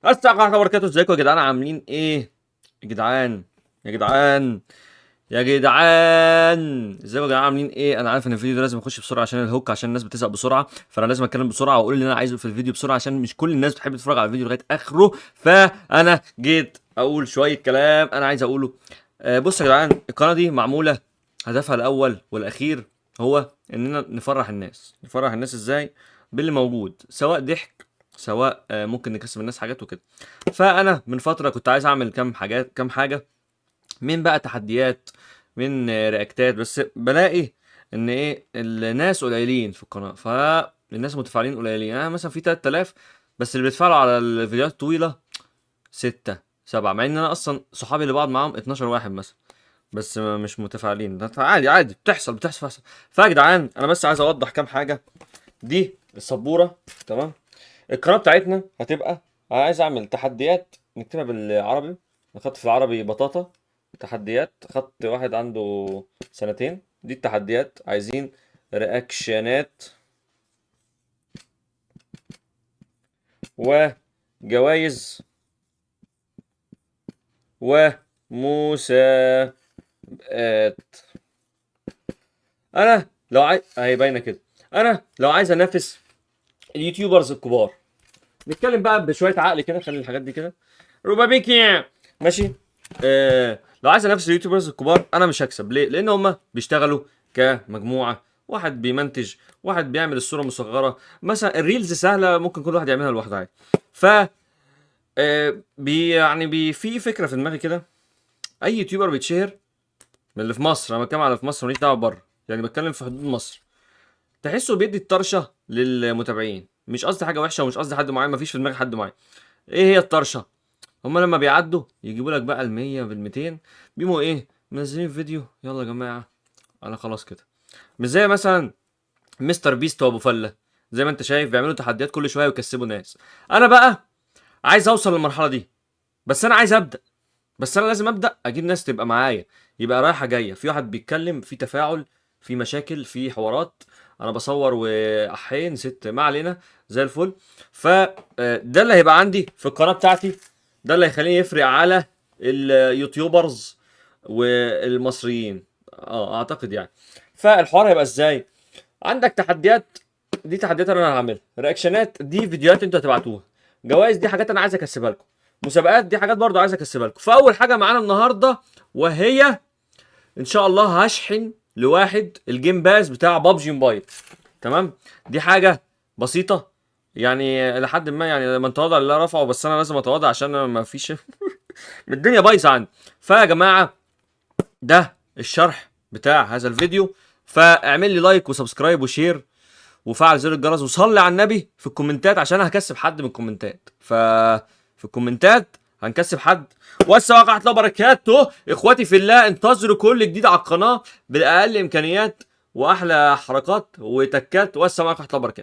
السلام عليكم ورحمة الله وبركاته. ازيكم يا جدعان؟ عاملين ايه يا جدعان؟ يا جدعان، يا جدعان، ازيكم يا جدعان؟ عاملين ايه؟ انا عارف ان الفيديو ده لازم اخش بسرعة عشان ال hook، عشان الناس بتزهق بسرعه، فانا لازم اتكلم بسرعة واقول اللي انا عايزه في الفيديو بسرعه، عشان مش كل الناس بتحب تتفرج على الفيديو لغاية اخره. فانا جيت اقول شوية كلام انا عايز اقوله. بصوا يا جدعان، القناة دي معمولة هدفها الاول والاخير هو اننا نفرح الناس. نفرح الناس ازاي؟ باللي موجود، سواء ضحك، سواء ممكن نكسب الناس حاجات وكده. فانا من فترة كنت عايز اعمل كام حاجات، كام حاجة من بقى تحديات، من رياكتات، بس بلاقي ان ايه، الناس قليلين في القناه، فالناس متفاعلين قليلين. يعني مثلا في 3000 بس اللي بيتفاعلوا على الفيديوهات الطويله، 6 7، مع ان انا اصلا صحابي اللي بقعد معاهم 12 واحد مثلا، بس مش متفاعلين. ده عادي عادي، بتحصل بتحصل بتحصل. فيا جدعان انا بس عايز اوضح كام حاجة. دي السبوره، تمام؟ القناة بتاعتنا هتبقى، انا عايز اعمل تحديات، نكتبها بالعربي، نخط في العربي بطاطا، تحديات، خط واحد عنده سنتين. دي التحديات، عايزين رياكشنات وجوائز ومسابقات. انا لو عايز، اهي باينة كده، انا لو عايز انافس ال YouTubers الكبار، نتكلم بقى بشوية عقل كده، خلي الحاجات دي كده روبابيكي ماشي. لو عايز انافس ال YouTubers الكبار انا مش هكسب. ليه؟ لان هم بيشتغلوا كمجموعة، واحد بيمنتج، واحد بيعمل الصورة مصغرة، مثلا ال reels سهلة ممكن كل واحد يعملها لوحده عادي. ف بي يعني بي في فكرة في دماغي كده، اي YouTuber بيتشهر من اللي في مصر، انا بتكلم على في مصر، ماليش دعوه بره، يعني بتكلم في حدود مصر، تحسه بيدي الطرشه للمتابعين. مش قصدي حاجة وحشة ومش قصدي حد معين، مفيش في دماغي حد معين. ايه هي الطرشه؟ هما لما بيعدوا يجيبوا لك بقى ال100 بال200، بيقوموا ايه، منزلين فيديو يلا يا جماعة انا خلاص كده. مش زي مثلا مستر بيست وابو فله، زي ما انت شايف بيعملوا تحديات كل شوية ويكسبوا ناس. انا بقى عايز اوصل للمرحلة دي، بس انا عايز ابدا، بس انا لازم ابدا اجيب ناس تبقى معايا، يبقى رايحة جاية، في واحد بيتكلم، في تفاعل، في مشاكل، في حوارات. انا بصور واحين نسيت، ما علينا، زي الفل. ف ده اللي هيبقى عندي في القناة بتاعتي، ده اللي هيخليني يفرق على ال YouTubers والمصريين، اعتقد يعني. فالحوار هيبقى ازاي؟ عندك تحديات، دي تحديات انا هعملها، رياكشنات دي فيديوهات انتوا هتبعتوها، جوائز دي حاجات انا عايز اكسبها لكم، مسابقات دي حاجات برضو عايز اكسبها لكم. فاول حاجة معانا النهارده وهي ان شاء الله هشحن لواحد ال Game Pass بتاع PUBG Mobile، تمام؟ دي حاجة بسيطة يعني لحد ما، يعني من تواضع لله رفعه، بس انا لازم اتواضع عشان انا ما فيش الدنيا بايظة عندي. فيا جماعة ده الشرح بتاع هذا الفيديو، فاعمل لي like و subscribe و share وفعل زر الجرس، وصلي على النبي في الكومنتات عشان هكسب حد من الكومنتات. ففي الكومنتات هنكسب حد. والسلام عليكم ورحمة الله وبركاته. اخواتي في الله، انتظروا كل جديد على القناة بالاقل امكانيات واحلى حركات وتكات. والسلام عليكم ورحمة الله وبركاته.